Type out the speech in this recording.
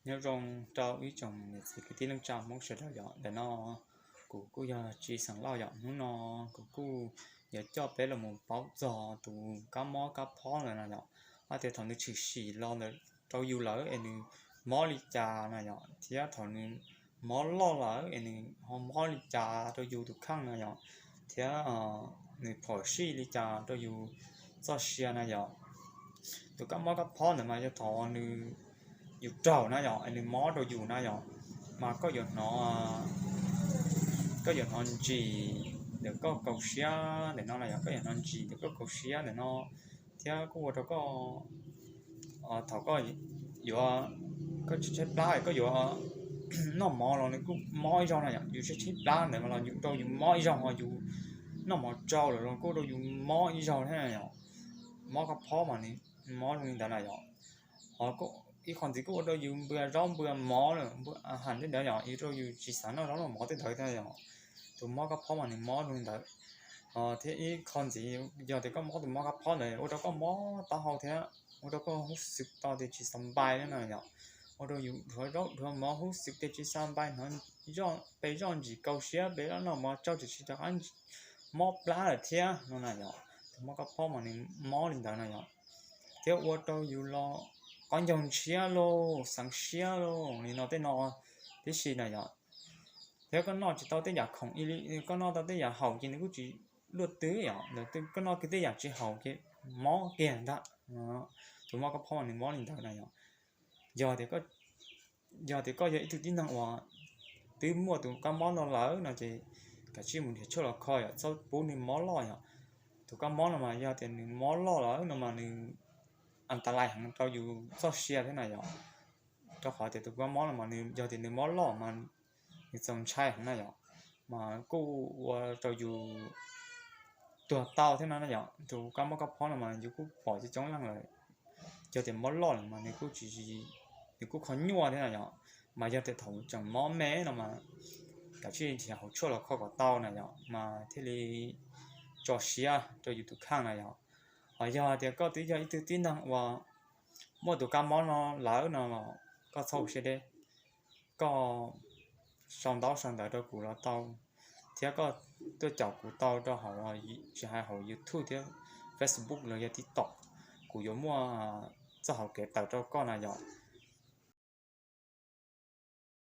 Nyob zoo rau ib tsoom niam txiv kwv tij neej tsa Hmoob sawv daws yom. Ntawm no kuv kuj yog Tsis Xeem Lauj yom. Hnub no kuv kuj yuav coj peb los mus paub txog tus kab mob kab phob ntawd no yom. Hais tias thaum nws tshwm sim los ntawm rau yus lawm es nws mob li cas no yom, thiab thaum nws mob loj lawm es nws ho mob li cas rau yus tus kheej no yom, thiab nws phom sij li cas rau yus txoj sia na yom. Tus kab mob kab phob ntawd mas yog thaum nws, yus raug na yom, es nws mob rau yus na yom, mas koj yuav hnov, koj yuav hnov ntsis ntawm koj kaus siab ntawm no na yom, koj yuav hnov ntsis ntawm koj kaus siab ntawm no, thiab kuj ua rau koj, thaum koj yuav, koj tshaib tshaib plab koj yuav noj mov los nws kuj mob ib zaug na yom, yus tshaib tshaib plab ntawd mas los yus rau yus mob ib zaug, ho yus noj mov tsau lawm los kuj rau yus mob ib zaug thiab na yom. Mob kab phob mas nws mob zoo li ntawd na yom. Ho ib qho ntxiv kuj ua rau yus npua zaub npua mov lawm, npua a has tej ntawd yom, ua rau yus tsis xav noj zaub noj mov tej ntawd thiab yom. Tus mob kab phob mas nws mob zoo li ntawd. Thiab ib qho ntxiv, yog tias koj mob tus mob kab phob ntawd ua rau koj mob taub hau thiab ua rau koj hub xwm tau tias tsis xav npai na yom. Ua rau yus dhuav zaub dhuav mov hub xwm tias tsis xav npai, hnov pes zoj ntsis kaus siab, pes zoj noj mov tsau tsis tsis rov qab mob plab lawm thiab no na yom. Tus mob kab phob mas nws mob li ntawd na yom. Thiab ua rau yus los qhov ncaug ntshiab lauj, xeev siab lauj, li no tej no tib si na yom. Thiab koj noj tsis tau tej yam khoom, koj noj tau tej yam haum ces nws kuj tsis luaj twg yom, koj noj kiag tej yam tsis haum ces mob kiag ntag. Tus mob kab phob mas nws mob li ntawd na yom. Yog tias, yog tias koj yog ib tug tib neeg uas twb muaj tus kab mob no lawm no ces kav tsij mus nrhiav tshuaj los kho yom, txhob pub nws mob loj yom. Tus kab mob no mas yog tias nws mob loj lawm no mas nws a ta lais heev rau yus txoj sia thiab na yom. Rau qhov tias tus kab mob no mas nws yog tias nws mob loj mas nws txaus ntshai heev na yom, mas kuj ua rau yus tuag tau thiab no na yom. Tus kab mob kab phob no mas yus kuj pom coob coob leej lawm. Yog tias mob loj lawm mas nws kuj tsis, nws kuj kho nyuaj thiab na yom. Mas yog tias thaum tseem mob me no mas kav tsij nrhiav hauv tshuaj los kho kom tau na yom, mas thiaj li tso siab rau yus tus kheej na yom. Ho yog tias koj twb yog ib tug tib neeg uas muaj tus kab mob no lawm no los koj txhob ua siab deb, koj sau ntaub sau ntawv rau kuv los tau, thiab koj tuaj caum kuv tau rau hauv, tsis hais hauv YouTube thiab Facebook los yog TikTok, kuv yuav muaj txoj hauv kev tawm rau koj na yom.